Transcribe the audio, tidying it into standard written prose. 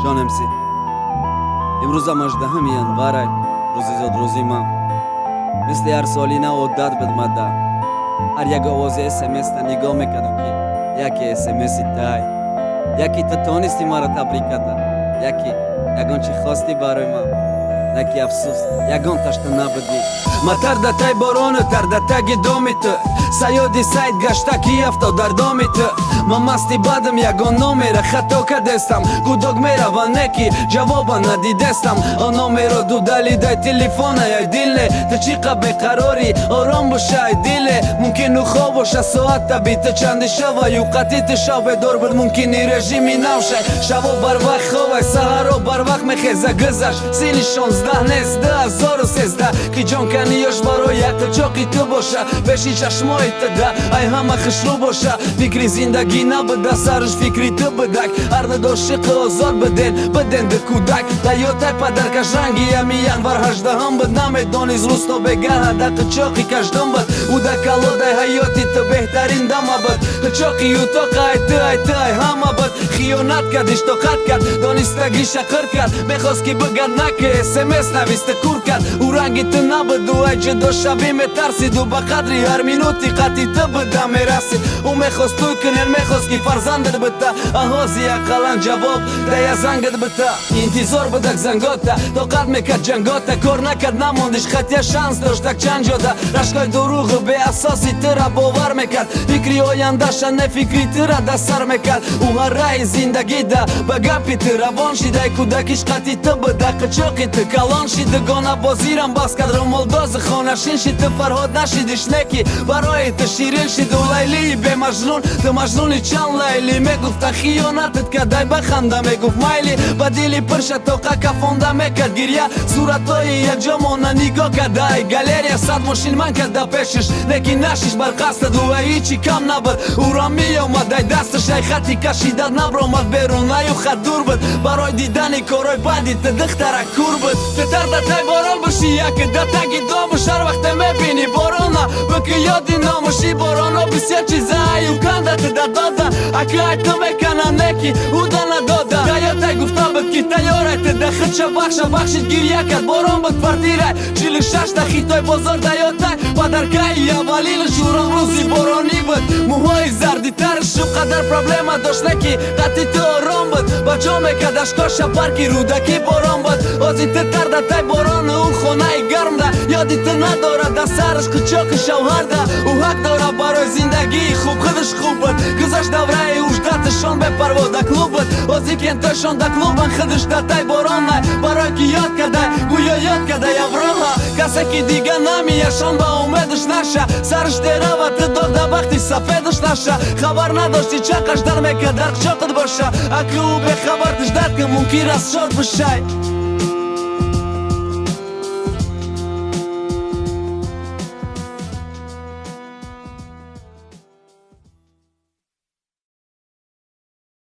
Ҷон МС. Имрӯзам 18 январай, рӯзи зодрӯзи ман. Мисли ҳар соли на одат буд мада. Ҳар як овози СМС-та нигоҳ мекардам, ки яке СМСи тай. Яке ту тонисти маро табрик карда. Яке ягон чӣ хости барои ман. Наки афсӯс, ягон ташта набудӣ. Ма тар да тай борону, тар да таги доми ту. Саёди сайд гашта, ки афтод дар доми ту. Ма масти бадам, ягон номера хато кардестам. Гудок мерава, неки ҷавоба надидестам. Он номеро дудали дай телефона, ай диле. Ту чӣ қа беқарорӣ, ором боша, ай диле. Мумкин ӯ хоб боша, соата биту чанди шава, юқати ту шав бедор буд, мумкини режими нав шай. Шаво барвақт ховай, саҳаро барвақт мехеза, гузашт сини 16 нест, 2013, ки ҷонканиёш барои яқичоқи ту боша, пеши чашмои ту да ай ҳама хушрӯ боша. Фикри зиндагӣ набуда, сарш фикри ту будак, ҳар дошиқи озод биден, биден ду кӯдак. Даётай падаркаш ранги ами январ 18-ам буд, намедонист рӯз то бегаҳа да қичоқи каждум буд. Ӯ да калодай ҳаёти ту беҳтарин дама буд, қичоқи утоқа ай ту, ай ту, ай ҳама буд. Хиёнат кард, иштоқат кард, донистагиша қир кард, мехост, ки бигад наки СМС нависта, кур кард. Ӯ ранги ту набуд, ӯ ай ҷудошавӣ метарсиду ба қадри ҳар минути қати ту буда мерасид. Ӯ мехост тӯй кунен, мехост, ки фарзандат бита, аҳози ақаллан ҷавоб дая зангат бита. Интизор будак зангота, тоқат мекард ҷангота, кор накард, намондиш, хатя шанс доштак чанд ҷода. Рашкои дурӯғу беасоси тура бовар мекард, фикри ояндаша не, фикри тура да сар мекард. Ӯ ҳарраи зиндагида ба гапи ту равон шидай, кӯдакиш қати ту буда, қичоқи ту калон шид, дугона бозирам бас кард, румолдози хонашин шид. Ту Фарҳод нашидиш, неки барои ту ширин шиду Лайлии бемажнун. Ту Мажнуни чанд Лайли мегуфта, хиёнатат кадай, баханда мегуфт, майли. Ба дили пирша тоқа кафонда мекард гирья, суратҳои якҷомона нигоҳ карда ай галерея. Сад мошин ман карда пешиш, лекин нашиш бар қасдаду ай ҳичи кам набуд. Ӯро меомад ай дасташ, ай хати кашида набромад берун, аю хат дур буд. Барои дидани корҳои бади ту духтара кур буд. Ту тар да тай борон бошӣ, яке да таги домуш, ҳар вақте мебинӣ борона, бики ёди номуши бороно. Бисёр чиза аю канда ту да дода, аки ай ту мекана, неки ӯ да надода. Даётай гуфта буд, ки тайёрай ту да худша бахша, бахшид, гирья кард, борон буд. Квартирай 46-та хитой бозор даётай падаркаи аввалинаш урон рӯзи боронӣ буд. Мӯҳои зарди тарш ӯ қадар проблема дошт, неки қати ту ором буд, ба ҷо мекардаш коша парки Рӯдакӣ борон буд. Ози ту тар да тай борону, ӯ хонаи гармда, ёди ту надорад, да сараш қичоқи шавҳарда. Ӯ ҳақ дорад барои зиндагии хуб, худаш хуб буд. Гузашт давраи уждаташон бепарво да клуб буд, ози кентошон да клубан, худаш да тай боронай, барои ки ёд кардай, гӯё ёд кардай Авроҳа. Касе ки дига намияшон ба умедаш наша, сараш терава, ту доғ да бахти сафедаш наша. Хабар надошти, чақаш дар мекард дар қичоқат боша, аки ӯ бехабар тиждат ки мумкин аст шод бишай.